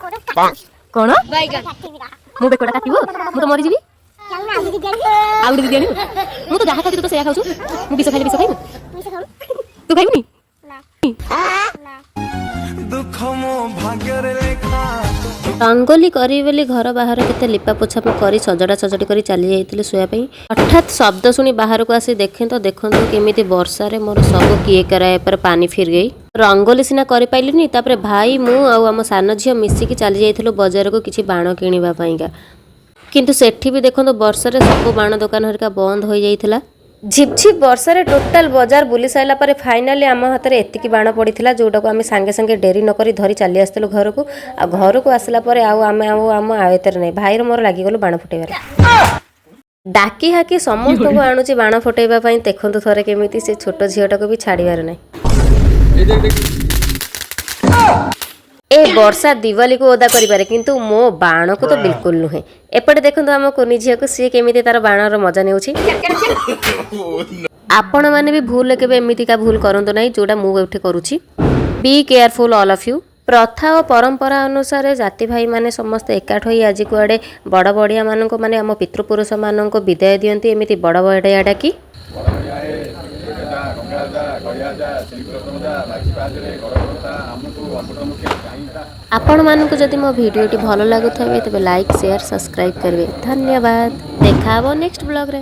କଣ ମୋ ବେକଟା କାଟିବ? ମୁଁ ତ ମରିଯିବି। ଆଉ ଗୋଟେ ଦିଦି ଆଣିବୁ। ମୁଁ ତ ଯାହା ଖାଉଛି, ତୁ ତ ସେଇଆ ଖାଉଛୁ। ମୁଁ ବିଷ ଖାଇଲେ ବିଷ ଖାଇବୁ? ତୁ ଖାଇବୁନି? ଦୁଃଖ ମୋ ଭାଗ୍ୟରେ ଲେଖା। ରଙ୍ଗୋଲି କରିବି ବୋଲି ଘର ବାହାର କେତେ ଲିପା ପୋଛା କରି, ସଜଡ଼ା ସଜଡ଼ି କରି ଚାଲି ଯାଇଥିଲି ଶୋଇବା ପାଇଁ। ହଠାତ୍ ଶବ୍ଦ ଶୁଣି ବାହାରକୁ ଆସି ଦେଖେ ତ ଦେଖନ୍ତୁ କେମିତି ବର୍ଷାରେ ମୋର ସବୁ किए कराए पर पानी फिर गई। ରଙ୍ଗୋଲି ସିନା କରିପାରିଲିନି। ତାପରେ ଭାଇ, ମୁଁ ଆଉ ଆମ ସାନ ଝିଅ ମିଶିକି ଚାଲି ଯାଇଥିଲୁ ବଜାରକୁ କିଛି ବାଣ କିଣିବା ପାଇଁକା। କିନ୍ତୁ ସେଠି ବି ଦେଖନ୍ତୁ, ବର୍ଷାରେ ସବୁ ବାଣ ଦୋକାନ ହେରିକା ବନ୍ଦ ହୋଇଯାଇଥିଲା। ଝିପଝିପ ବର୍ଷାରେ ଟୋଟାଲ ବଜାର ବୁଲି ସାରିଲା ପରେ ଫାଇନାଲି ଆମ ହାତରେ ଏତିକି ବାଣ ପଡ଼ିଥିଲା, ଯେଉଁଟାକୁ ଆମେ ସାଙ୍ଗେ ସାଙ୍ଗେ ଡେରି ନକରି ଧରି ଚାଲି ଆସିଥିଲୁ ଘରକୁ। ଆଉ ଘରକୁ ଆସିଲା ପରେ ଆଉ ଆମେ ଆଉ ଆମ ଆୟତରେ ନାହିଁ। ଭାଇର ମୋର ଲାଗିଗଲୁ ବାଣ ଫୁଟେଇବାରେ। ଡାକି ହାକି ସମସ୍ତଙ୍କୁ ଆଣୁଛି ବାଣ ଫୁଟେଇବା ପାଇଁ। ଦେଖନ୍ତୁ ଥରେ କେମିତି ସେ ଛୋଟ ଝିଅଟାକୁ ବି ଛାଡ଼ିବାର ନାହିଁ। ଏ ବର୍ଷା ଦିୱାଲିକୁ ଓଦା କରିପାରେ, କିନ୍ତୁ ମୋ ବାଣକୁ ତ ବିଲକୁଲ ନୁହେଁ। ଏପଟେ ଦେଖନ୍ତୁ ଆମ କୁନି ଝିଅକୁ, ସିଏ କେମିତି ତାର ବାଣର ମଜା ନେଉଛି। ଆପଣମାନେ ବି ଭୁଲରେ କେବେ ଏମିତିକା ଭୁଲ କରନ୍ତୁ ନାହିଁ, ଯୋଉଟା ମୁଁ ଏଠି କରୁଛି। Be careful, all of you. ପ୍ରଥା ଓ ପରମ୍ପରା ଅନୁସାରେ ଜାତି ଭାଇମାନେ ସମସ୍ତେ ଏକାଠି ହୋଇ ଆଜି କୁଆଡ଼େ ବଡ଼ ବଡ଼ିଆମାନଙ୍କୁ, ମାନେ ଆମ ପିତୃପୁରୁଷମାନଙ୍କୁ ବିଦାୟ ଦିଅନ୍ତି ଏମିତି ବଡ଼ ବଡ଼ିଆ ଡାକି। ଆପଣମାନଙ୍କୁ ଯଦି ମୋ ଭିଡ଼ିଓଟି ଭଲ ଲାଗୁଥିବେ, ତେବେ ଲାଇକ୍, ସେୟାର, ସବସ୍କ୍ରାଇବ୍ କରିବେ। ଧନ୍ୟବାଦ। ଦେଖା ହେବ ନେକ୍ସଟ ବ୍ଲଗ୍ରେ।